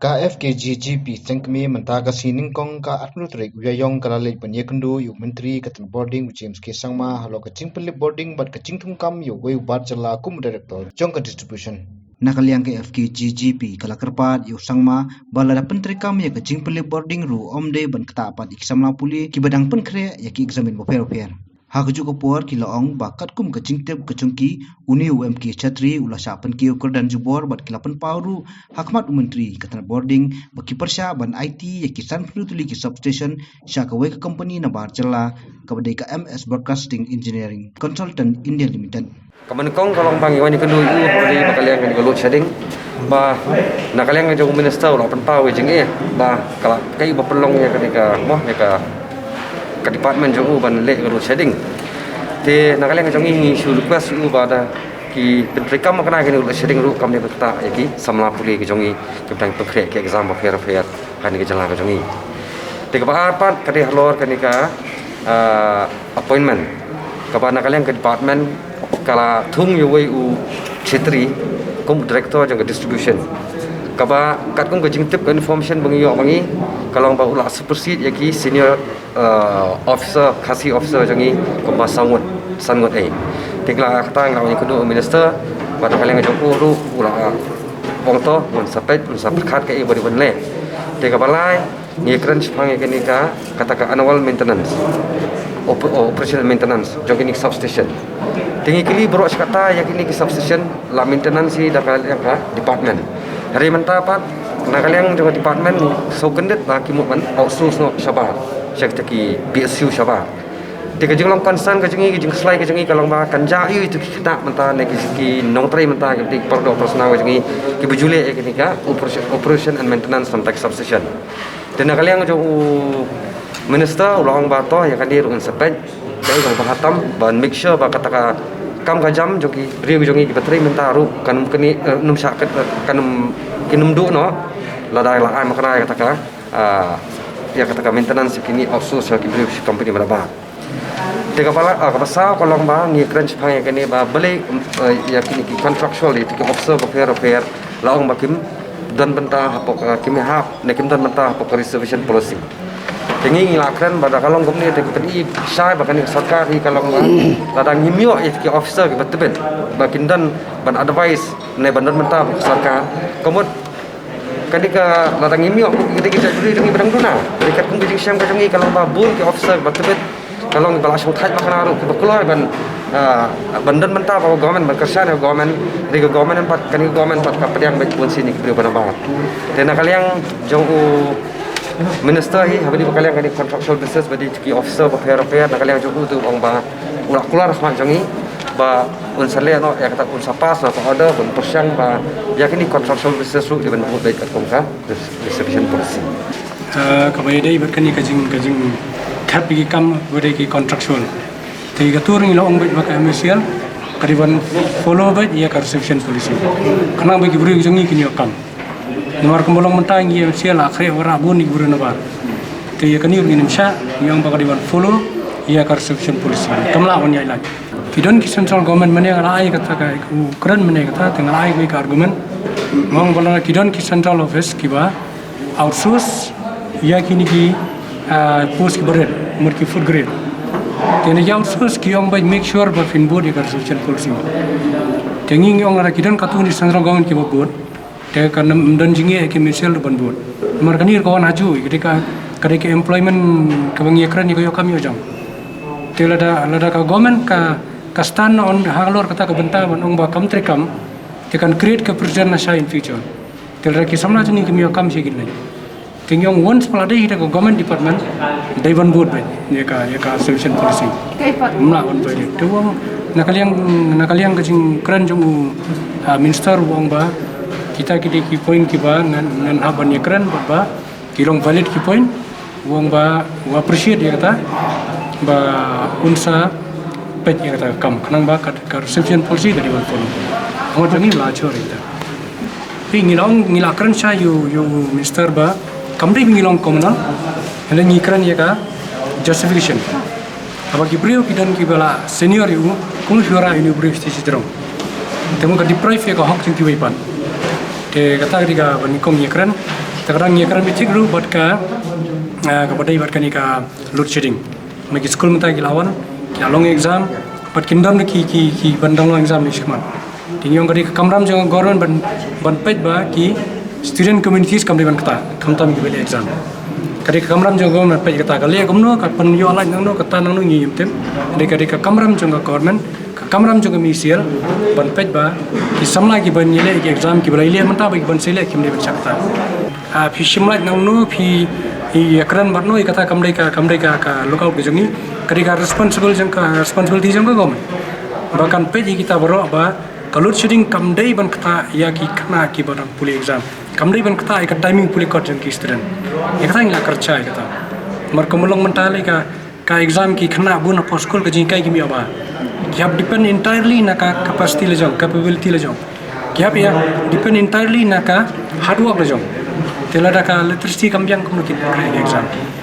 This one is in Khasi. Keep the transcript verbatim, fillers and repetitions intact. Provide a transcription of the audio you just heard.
Ka F K G G P Sengkmie mynta ka sngi Nyngkong ka arphew tarik u Ïaïong ka la leit ban ïakynduh ïa u Myntri ka tnat bording u James K Sangma halor ka jingpynlip bording bad ka jingthungkam ïa uwei u Bar Jylla kum u director jong ka distribution. Na ka liang ka F K G G P ka la kyrpad ïa u Sangma ba lada pyntreikam ïa ka jingpynlip bording ruh ym dei ban ktah pat ïa ki samla pule kiba dang pynkhreh ïa ki eksamin bapher bapher. Ha kajuh ka por ki la ong ba katkum ka jingtip ka jong ki, une u M K Chatri u la shah pynkiew kyrdan jubor bad ki la pynpaw ruh ha khmat u Myntri ka tnat bording ba ki pyrshah ban aiti ïa ki sanphew tylli ki substation sha kawei ka company na Bar Jylla kaba dei ka M S Broadcasting Engineering Consultant India Limited. Ka mynnyngkong ka long ba ngi wan ïakynduh ïa u ha kaba dei ba ka liang kane ka load shedding, ba na ka liang jong u minister u la pynpaw ïa ka jingeh ba ka la kaei ba pynlong ïa kane ka, mo, ïa ka, ka department jong u ban leh ka load shedding. Te na ka liang jong ngi ngi shu request ïa u ba lada ki pyntreikam makna ïa kane ka load shedding ruh kam dei ban ktah ïa ki samla pule ki jong ngi kiba dang pynkhreh ki exam bapher bapher ha kane ka jylla ka jong ngi. Te kaba ar pat ka dei halor kane ka, ah, appointment kaba na ka liang ka department ka la thung ïa uwei u Chetri kum u director jong ka distribution. Kaba katkum ka jingtip, ka information ba ngi ïoh ba ngi, ka long ba u la supersede ïa ki senior, ah, officer, Khasi officer jong ngi kumba saw ngut, san ngut ei. Te ngi la, kata ngi la wan ïakynduh u minister ba na ka liang jong u ruh u la, ah, ong to un sa peit, un sa pyrkhat kaei ba dei ban leh. Te kaba lai, ngi kren shaphang ïa kane ka, kata ka annual maintenance, op-, operational maintenance jong kine ki substation. Te ngi kylli baroh shi katta ïa kine ki substation la maintenance hi da ka liang ka department. Hynrei mynta pat na ka liang jong ka department shu kyndit ba ki mut ban outsource noh shabar sha kita ki P S U shabar. Te ka jinglong concern ka jong ngi, ka jingkhuslai ka jong ngi ka long ba kan jia ïa itu ki khynnah mynta ne ki, ki nongtrei mynta, ki, ki para doh para snam ka jong ngi kiba ju leh ïa kane ka operation, operation and maintenance na bynta ki substation. Te na ka liang jong u minister u la ong ba to ïa kane ruh un sa peit, te u la ong ba ha tam ban make sure ba kata ka kam ka jam jong ki briew jong ngi kiba trei mynta ruh kan ym kane, eh, ym shah kat, eh, kan ym, kin ym duh noh lada la ai makna ïa kata ka, ah, ïa kata ka maintenance kine outsource ïa ki briew shi company ba la ba. Te kaba la, ah, kaba saw ka long ba ngi kren shaphang ïa kane ba balei, um, eh, ïa kine ki contractual, ïa ki officer bapher bapher la ong ba kim don bynta hapoh ka, kim hap ne kim don bynta hapoh ka reservation policy. Te ngi ngi la kren ba da ka long kumne te ki pyni shai ba kane ka sorkar hi ka long ba lada ngim ïoh ïa ki officer kiba tbit ba kin don ban advise ne ban don bynta hapoh ka sorkar. Ka mut kane ka lada ngim ïoh, kane ka jaitbynriew jong ngi ba dang duna. Te katkum ka jingshem ka jong ngi ka long ba bun ki officer ba tbit ka long ba la shongthait makna ruh kiba kloi ban, ah, ban don bynta bad ka government, ban kyrshan ïa ka government. Te ka government pat, kane ka government pat ka pdiang beit bun sien ïa ki briew ba nabar. Te na ka liang jong u minister hi, haba ïadei bad ka liang kane ka contractual basis ba dei ki officer bapher bapher, na ka liang jong u te u ong ba u la kular ha khmat jong ngi ba un sa leh noh ïa kata, un sa pass noh ka order ban pyrshang ba ïa kine ki contractual basis ruh dei ban bud beit katkum ka reservation policy. Ah, kaba ïadei bad kane ka jing, ka jingthep ïa ki kam ba dei ki contractual. Te kato ruh ngi la ong beit ba ka M A C L ka dei ban follow beit ïa ka reservation policy. Khnang ba ki briew jong ngi kin ïoh kam. Namar kumba long mynta ngi M C L la khreh wanrah bun ïa ki briew nabar. Te ïa kane ruh ngin ym shah, ngi ong ba ka dei ban follow ïa ka reservation policy. Kam lah ban ïaid lait. Ki don ki central government, mynne nga la ai kata ka, u kren mynne kata, te nga la ai ka argument. Nga ong ba la ki don ki central office kiba outsource ïa kine ki, ah, post kiba rit, mut ki fourth grade. Te na ïa outsource ki ong ba make sure ba phin bud ïa ka reservation policy. Te ngi ngi ong lada ki don katto katne central government kiba bud, te kan ym don jingeh ïa ki M A C L ruh ban bud. Namar kane ka wan ha juh, ka dei ka, ka dei ka employment kaba ngi ïakren ïa ka ïoh kam ïoh jam. Te lada, lada ka government ka, ka stand on halor kata ka bynta ban ong ba kam treikam, te kan create ka precedent na shai in future. Te lada ki samla jong ngi kim ïoh kam shi kin leit. Te ngi ong once ba la dei hi da ka government department, dei ban bud beit ïa ka, ïa ka reservation policy. Ym lah ban bud. Te u ong na ka liang, na ka liang ka jingkren jong u, ah, minister u ong ba kita ki dei ki point kiba ngan, ngan hap ban ïakren bad ba ki long valid ki point. U ong ba u appreciate ïa kata ba un sa peit ïa kata ka kam khnang ba ka, ka reservation policy ka dei ban follow. Ngi la jur ïa kata. Te ngi la ong, ngi la kren shai ïa u, ïa u minister ba kam dei ngi long communal, hynrei ngi kren ïa ka justification. Haba ki briew ki don kiba la senior ïa u, kum shu rah ïa u briew shi shi jrong. Te mut ka deprive ïa ka hok jong kiwei pat. Te kata ka dei kaba nyngkong ngi kren. Ta ka dang ïakren beit thik ruh bad ka, ah, kaba dei bad kane ka load shedding. Ma ki skul mynta ki la wan, ki la long exam, bad kin don ki, ki, ki ban dang long exam ni shikmat. Te ngi ong ka dei ka kamram jong ka government ban, ban peit ba ki student communities kam dei ban ktah, khamtam kiba leh exam. Ka dei ka kamram jong ka government ban peit kata, ka leh kumno, ka pynïoh lait nangno, kata nangno ngi ym tip. Ka dei, ka dei ka kamram jong ka government, ka kamram jong ka M C L, ban peit ba ki samla kiban ïaleh ki exam, kiba la ïaleh mynta bad kiban sa ïaleh kim dei ban shah ktah. Ah, phi shim lait nangno, phi ïakren bad no, ïa kata kam dei ka, kam dei ka, ka lookout ka jong ngi. Ka dei ka responsible jong ka, responsibility jong ka government. Ba kan peit ïa kita baroh ba ka load shedding kam dei ban ktah ïa ki khynnah kiba dang pule exam. Kam dei ban ktah ïa ka timing pule kot jong ki student. Ïa kata ngi la kyrchan ïa kata. Namar kumba long mynta lei ka, ka exam ki khynnah bun hapoh skul ka jinghikai kim ïoh ba. Ki hap depend entirely na ka capacity la jong, capability la jong. Ki hap ïa depend entirely na ka hard work la jong. Te lada ka literacy kam biang kumno kin krai ka exam.